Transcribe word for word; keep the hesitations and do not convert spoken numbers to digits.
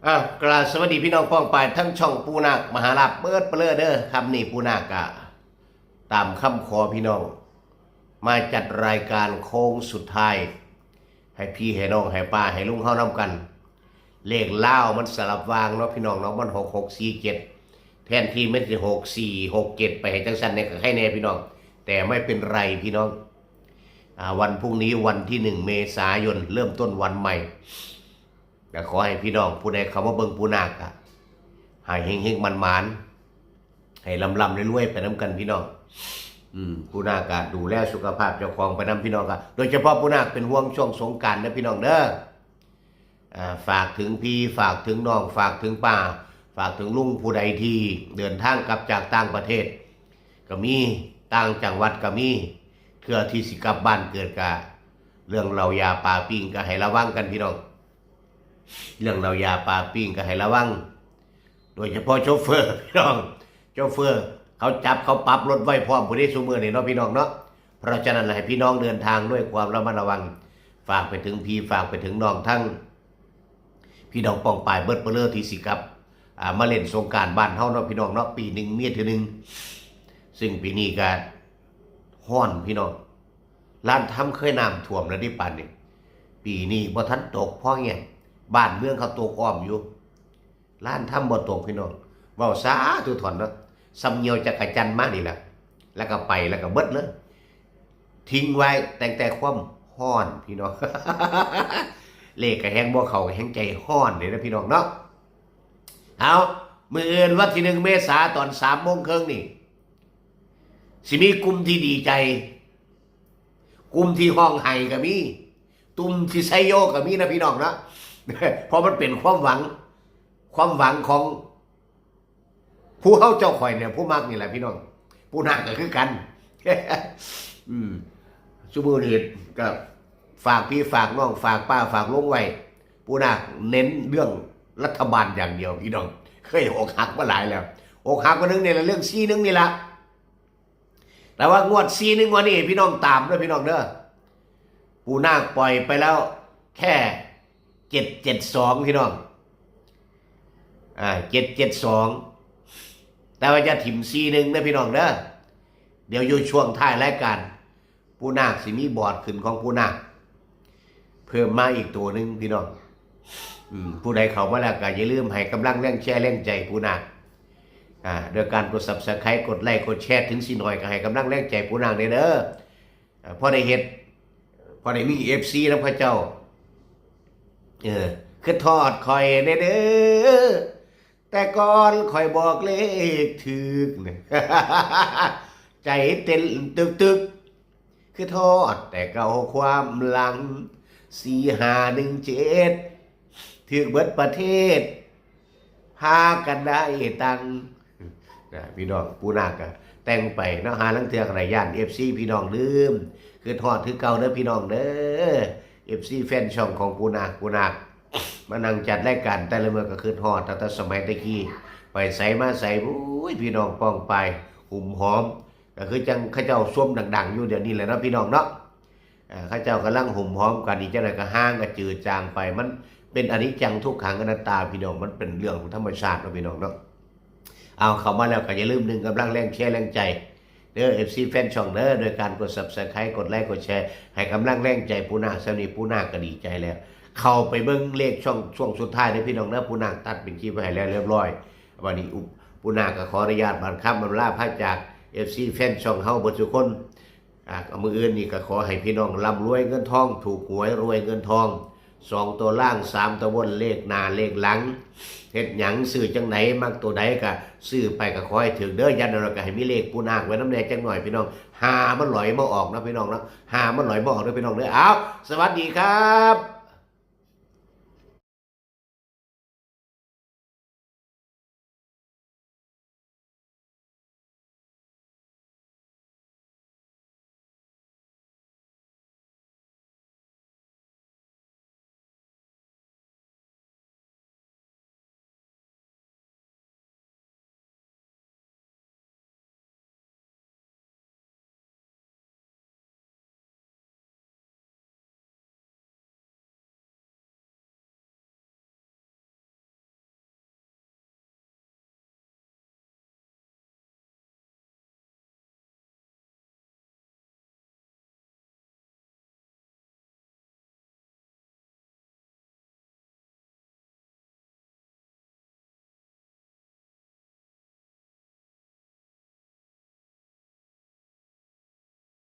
อ่ะ กราบสวัสดีพี่น้องป้องปายทั้งช่องปูนาคมหาลาภเบิดเปลอเด้อครับ นี่ปูนาคกะตามคำขอพี่น้อง มาจัดรายการโค้งสุดท้าย ให้พี่ให้น้องให้ป้าให้ลุงเฮานำกัน เลขลาวมันสลับวางเนาะพี่น้องเนาะ มันหกหกสี่เจ็ด แทนที่มันสิหกสี่หกเจ็ด ไปให้จังซั่นเนี่ยก็ให้แน่พี่น้อง แต่ไม่เป็นไรพี่น้อง อ่า วันพรุ่งนี้วันที่หนึ่งเมษายน เริ่มต้นวันใหม่ ก็ขอให้พี่น้องผู้ใดเข้ามาเบิ่งปูนาคอะ ให้เฮงๆ หมานๆ ให้ร่ำๆ รวยๆ ไปนำกันพี่น้อง อืม ปูนาคก็ดูแลสุขภาพเจ้าของไปนำพี่น้องครับ โดยเฉพาะปูนาคเป็นห่วงช่วงสงกรานต์นะพี่น้องเด้อ อ่า ฝากถึงพี่ ฝากถึงน้อง ฝากถึงป้า ฝากถึงลุงผู้ใดที่เดินทางกลับจากต่างประเทศ ก็มี ต่างจังหวัดก็มี เทื่อที่สิกลับบ้านเกิดก็ เรื่องเหล้ายาปาปิ้งก็ให้ระวังกันพี่น้อง เรื่องเหล้ายาปาปิ้งก็ให้ระวัง โดยเฉพาะโชเฟอร์พี่น้อง โชเฟอร์เขาจับเขาปรับรถไว้พร้อมผู้ใดซุมื้อนี่เนาะพี่น้องเนาะ เพราะฉะนั้นให้พี่น้องเดินทางด้วยความระมัดระวัง ฝากไปถึงพี่ ฝากไปถึงน้องทั้ง พี่น้องป้องปายเบิดเปลอที่สิกลับ อ่า มาเล่นสงกรานต์บ้านเฮาเนาะพี่น้องเนาะ ปีหนึ่งมีเทื่อหนึ่ง ซึ่งปีนี้ก็ฮ้อนพี่น้อง ลานธรรมเคยน้ำท่วมแล้วเด้ปานนี้ ปีนี้บ่ทันตก เพราะหยัง บ้านเมืองเขาตกอ้อมอยู่ ลานธรรมบ่ตกพี่น้อง เว้าสาธุถอนเนาะ ส่ำเหยี่ยวจักจั่นมานี่ล่ะ แล้วก็ไป แล้วก็เบิดเลย ทิ้งไว้ตั้งแต่ความฮ้อนพี่น้อง เลขก็แฮงบ่เข้า แฮงใจฮ้อนเด้นะพี่น้องเนาะ เอา มื้ออื่นวันที่หนึ่งเมษาตอนสามโมงครึ่งนี่ สิมีกลุ่มที่ดีใจ กลุ่มที่ฮ้องไห้ก็มี กลุ่มที่ไซโยก็มีนะพี่น้องเนาะ เพราะมันเป็นความหวัง ความหวังของผู้เฮาเจ้าข่อยเนี่ย ผู้มักนี่แหละพี่น้อง ปูนาคก็คือกัน อืม ซุมื้อนี้ก็ฝากพี่ฝากน้อง ฝากป้าฝากลุงไว้ ปูนาคเน้นเรื่องรัฐบาลอย่างเดียวพี่น้อง เคยอกหักมาหลายแล้ว อกหักมาหนึ่งนี่แหละ เรื่องสี่หนึ่งนี่แหละ แต่ว่างวดสี่หนึ่งงวดนี้พี่น้องตามด้วยพี่น้องเด้อ ปูนาคปล่อยไปแล้วแค่เจ็ดเจ็ดสองพี่น้อง อ่า เจ็ดเจ็ดสอง แต่ว่าจะถิ่มสี่หนึ่งนะพี่น้องเด้อ เดี๋ยวอยู่ช่วงท้ายรายการ ปูนาคสิมีบอร์ดขึ้นของปูนาค เพิ่มมาอีกตัวหนึ่งพี่น้อง อืม ผู้ใดเข้ามาแล้วก็อย่าลืมให้กำลังแรงแชร์แรงใจปูนาค อ่า โดยการกด Subscribe กดไลค์ กดแชร์ ถึงสิน้อยก็ให้กำลังแรงใจปูนาคเด้อ อ่า พอได้เฮ็ด พอได้มี เอฟซี นำเขาเจ้า เออ คือทอดข่อยแน่เด้อ แต่ก่อนข่อยบอกเลขถืก ใจเต้นตึกๆ คือทอดแต่เก่าความหลัง สี่ห้าหนึ่งเจ็ด ถืกเบิดประเทศ พากันได้ตังค์ นะพี่น้อง ปูนาคก็แต่งไปเนาะ หาลางเทื่อก็ได้ย้าน เอฟซี พี่น้องลืม คือทอดคือเก่าเด้อพี่น้องเด้อ เอฟซี แฟนช่องของปูนาค ปูนาค มานั่งจัดรายการแต่ละมื้อก็คือทอดตั้งแต่สมัยตะกี้ ไปไสมาไส โอ้ย พี่น้องป้องปาย หุมหอม ก็คือจั่งเขาเจ้าชมดังๆ อยู่เดี๋ยวนี้แหละเนาะพี่น้องเนาะ อ่า เขาเจ้ากำลังหุมหอมกัน อีกจั่งใดก็ห่างก็จืดจางไป มันเป็นอนิจจังทุกขังอนัตตาพี่น้อง มันเป็นเรื่องของธรรมชาติเนาะพี่น้องเนาะ เอาเข้ามาแล้วก็อย่าลืมหนึ่งกำลังแรงแชร์แรงใจ เด้อ เอฟซี แฟนช่องเด้อ โดยการกด Subscribe กดไลค์ กดแชร์ ให้กำลังแรงใจปูนาค ส่ำนี้ปูนาคก็ดีใจแล้ว เข้าไปเบิ่งเลขช่องช่วงสุดท้ายเด้อพี่น้องเด้อ ปูนาคตัดเป็นคลิปไว้ให้แล้วเรียบร้อย วันนี้อุป ปูนาคก็ขออนุญาตบานคำอำลาพระจาก เอฟซี แฟนช่องเฮาเบิดทุกคน อ่ะ มื้ออื่นนี่ก็ขอให้พี่น้องร่ำรวยเงินทอง ถูกหวยรวยเงินทอง สองตัวล่าง สามตัวบน เลขหน้าเลขหลัง เฮ็ดหยังซื้อจั่งใด มักตัวใดก็ซื้อไป ก็ขอให้ถืกเด้อ อย่างน้อยก็ให้มีเลขปูนาคไว้นำแหน่จักหน่อยพี่น้อง หามันหลอยมาออกเนาะพี่น้องเนาะ หามันหลอยมาออกเด้อพี่น้องเด้อ เอา สวัสดีครับ